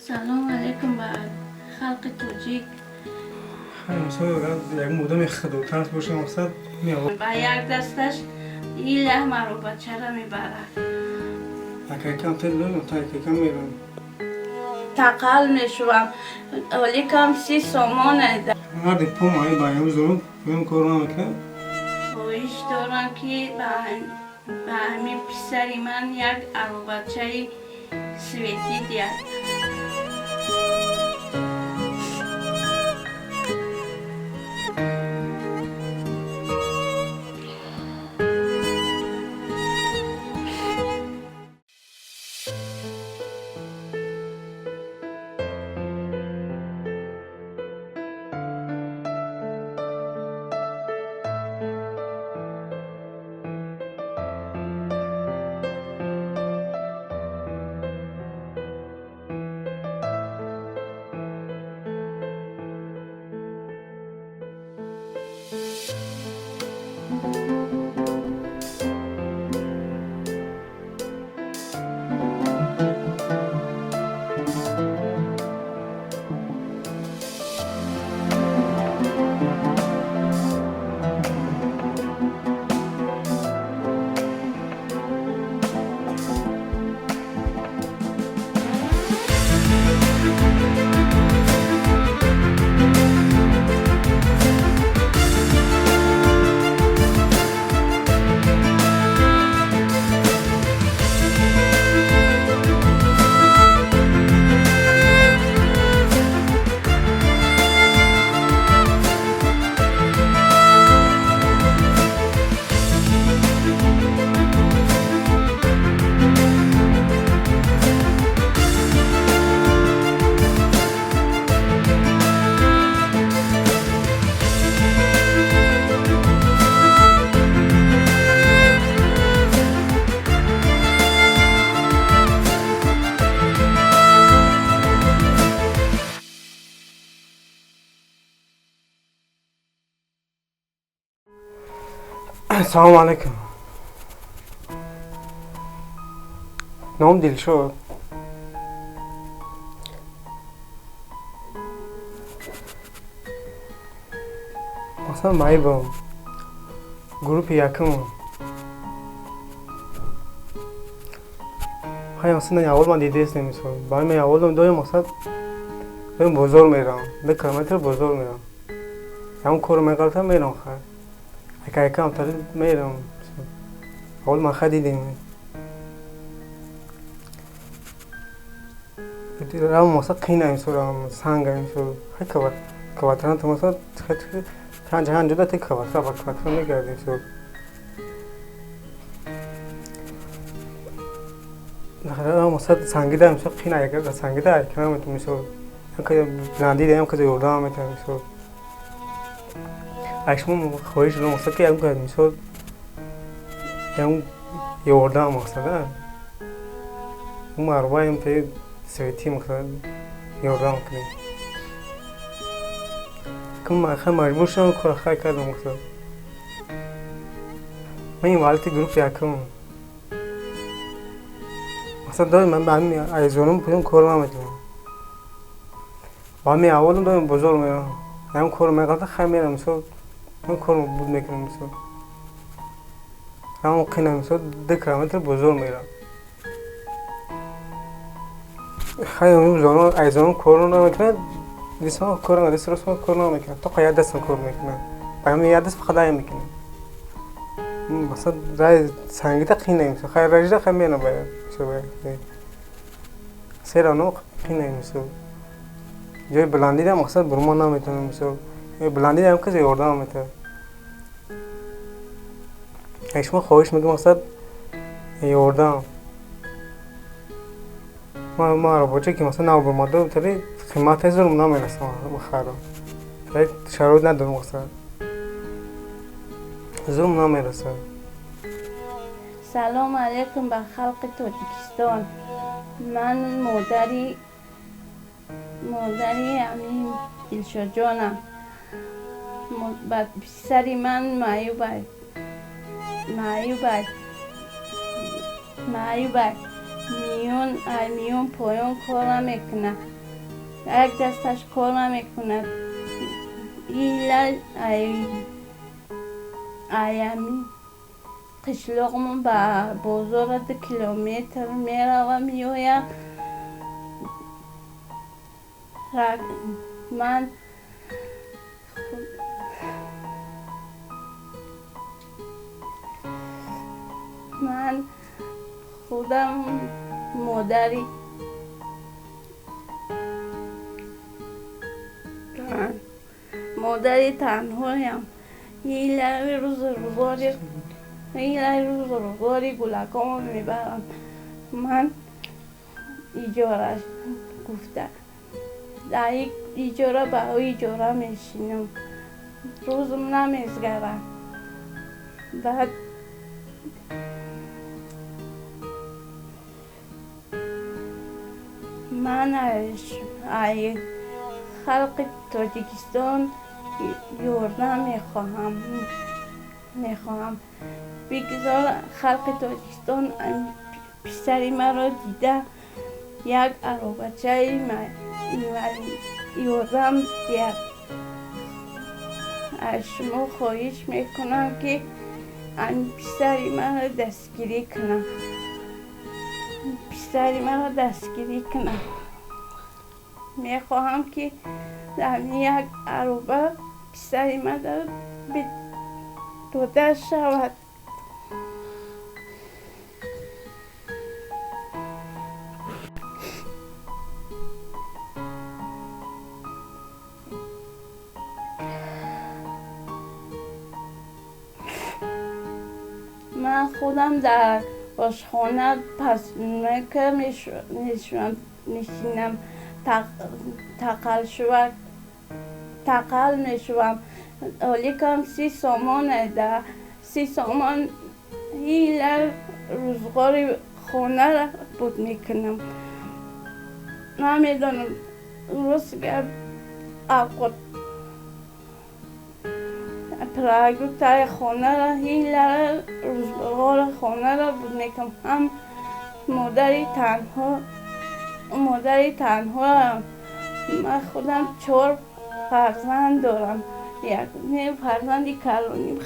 Салом алейкум ба халқи тоҷик. Як муддаме худотарс боша, мақсад ба як дасташ ила маро бачара мебарад. Акайкам мерам. Тақал мешувам, оликам 30 сомон. Ҳарди пом ай ба ям зурум пӯям кор намекунад. Хоҳиш дорам, ки ба ҳамин писари ман як аробачаи светӣ диҳад. Салому алейкум. Ном Дилшод. Масалан, маибам группи якум. Хай, масалан, аввал ман дидестем, мисол ба ман аввал доим, мақсад, доим бозор мерам, 2 километр бозор мерам, ҳамон корро меғалтам, мерам. Хай, акайкам тари мерам. Аввал ман хай дидем рам, мақсад, қина, мисол, санга, мисол, хай, квартира масалан чанд ҷаҳан ҷуда ти квартира ба квартира мегардем, мисол. Мақсад, сангида, мисол, қина, сангида айкана, мисол, баландӣ даям, каза ёрдам метавон, мисол. Ай шумо хоҳиш дорам, мақсад, ки ягон, мисол, ягон ёрдам, мақсад, ун арбаем таи светӣ, мақсад, ёрдам кунем. Хай, маҷбур шудам, кора хай кардам, мақсад. Ман инвалиди группи якум. Мақсад, доим ман ба ҳамин айзонум пӯям кор наметавонам. Ба ҳамин аввалам доим бозор мерам, ҳамин корро меғалта, хай, мерам, мисол, ман кор буд мекунам, мисол, ҳамон қина, мисол, 2 километр бозор мерам. Хай, айзонум корро намекунад, дистма кор, даст ростма кор намекунад, тоқа як дастам кор мекунад, ба ҳамин як даст фақат ай мекунад. Масалан, рай сангида қина, мисол, хай, ражида, хай, мерам, ба серано қина, мисол, ҷои баландида, мақсад, бурма наметавонам, мисол, баландида ҳам касе ёрдам наметавад. Ай шумо хоҳиш мекунам, мақсад, ёрдам. Ман арабоча ки, масалан, нав бурмада, тари қиматаи зурм намерасам бихарам, тари шароит надорам, мақсад, зурм намерасад. Салом алейкум ба халқи Тоҷикистон. Ман модари ҳамин Дилшодҷонам. Писари ман маъюбай, маъюбай, маъюбай. Миён ай миён поён кор намекунад. Як дасташ кор намекунад. Ила ай аями қишлоқмон ба бозора 2 километр мерава меояд. Ман худам модари танҳоям. Илаи рӯзгори гулакомо мебарам. Ман иҷора гуфта дар иҷора ба иҷора мешинам. Рӯзм намезгарам. Баъд ман ай халқи Тоҷикистон ёрдам мехоҳам. Бигзор халқи Тоҷикистон писари маро дида як аробачаи ёрдам диҳад. Аз шумо хоҳиш мекунам, ки писари маро дастгирӣ кунад. Писари маро дастгирӣ кунад. Мехоҳам, ки дар як ароба писари маро дода шавад. Ман худам дар ошхона пасмака мешинам, тақал мешавам. Оликам 30 сомон да 30 сомон ҳила рӯзғори хонара буд мекунам. Намедонам рост гап авқот продуктаи хонара ҳилара рӯзғори хонара буд мекунам. Ҳам модари танҳоам. Ман худам 4 фарзанд дорам. Як фарзанди калоним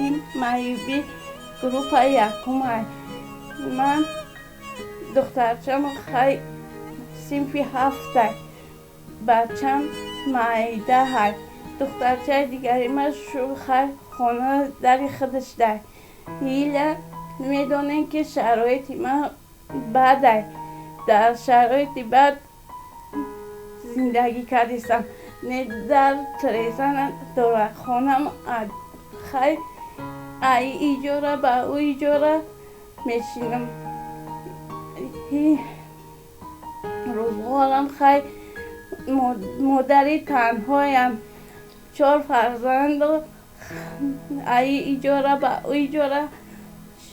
ин маъюби группаи якум. Ман духтарчам хай синфи 7, бачам майдаҳай. Духтарчаи дигари ман хай хона дари худаш дай. Ҳила медонем, ки шароити ман бадай. Дар шароити бад зиндагӣ кардистам. Не дар треза надорад хонам. Хай ай иҷора ба ӯ иҷора мешинам. Рӯзғорам хай модари танҳоям. 4 фарзанд ай иҷора ба ӯ иҷора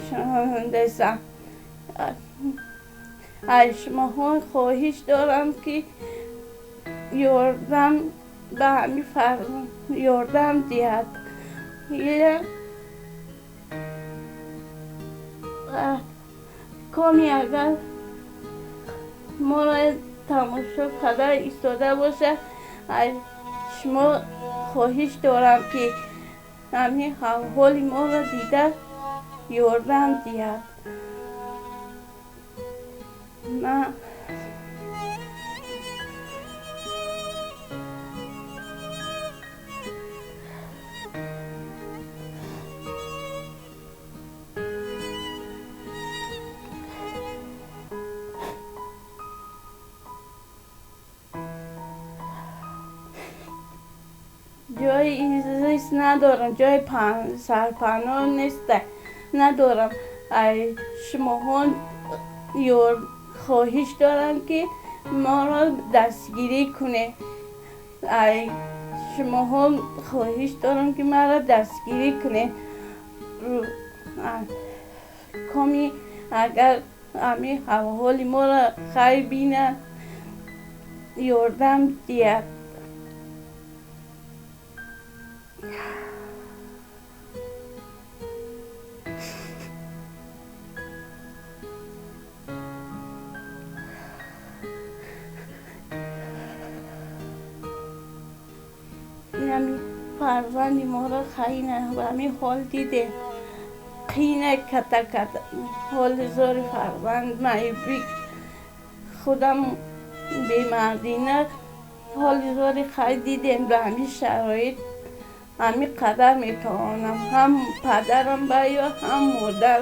шондесам. Аз шумоҳо хоҳиш дорам, ки ёрдам ба ҳамин фарзанд ёрдам диҳад. Ила коми агар моро тамошо карда истода бошад, аз шумо хоҳиш дорам, ки ҳамин ҳоли моро дида ёрдам диҳад. Ман ҷои зист надорам, ҷои сарпаноҳ нест надорам. Ай шумоҳо хоҳиш дорам, ки моро дастгирӣ кунед. Ай шумоҳо хоҳиш дорам, ки маро дастгирӣ кунед. Коми агар ҳамин ҳоли моро хай бинад, ёрдам диҳад. Фарзанди моро хайна ба ҳамин ҳол дидем. Қина ката ката ҳоли зори фарзанд маъюбӣ худам бемардина ҳоли зори хай дидем ба ҳамин шароит ҳамин қадар метавонам ҳам падарам баё ҳам модар.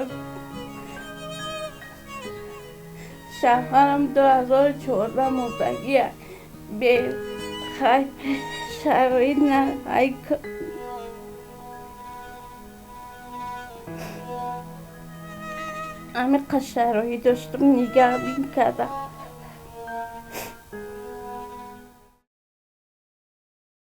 Шавҳарам 2014 мурдагия бе хай шароит на ай ҳамин қад шароит доштам нигаҳбин кардам.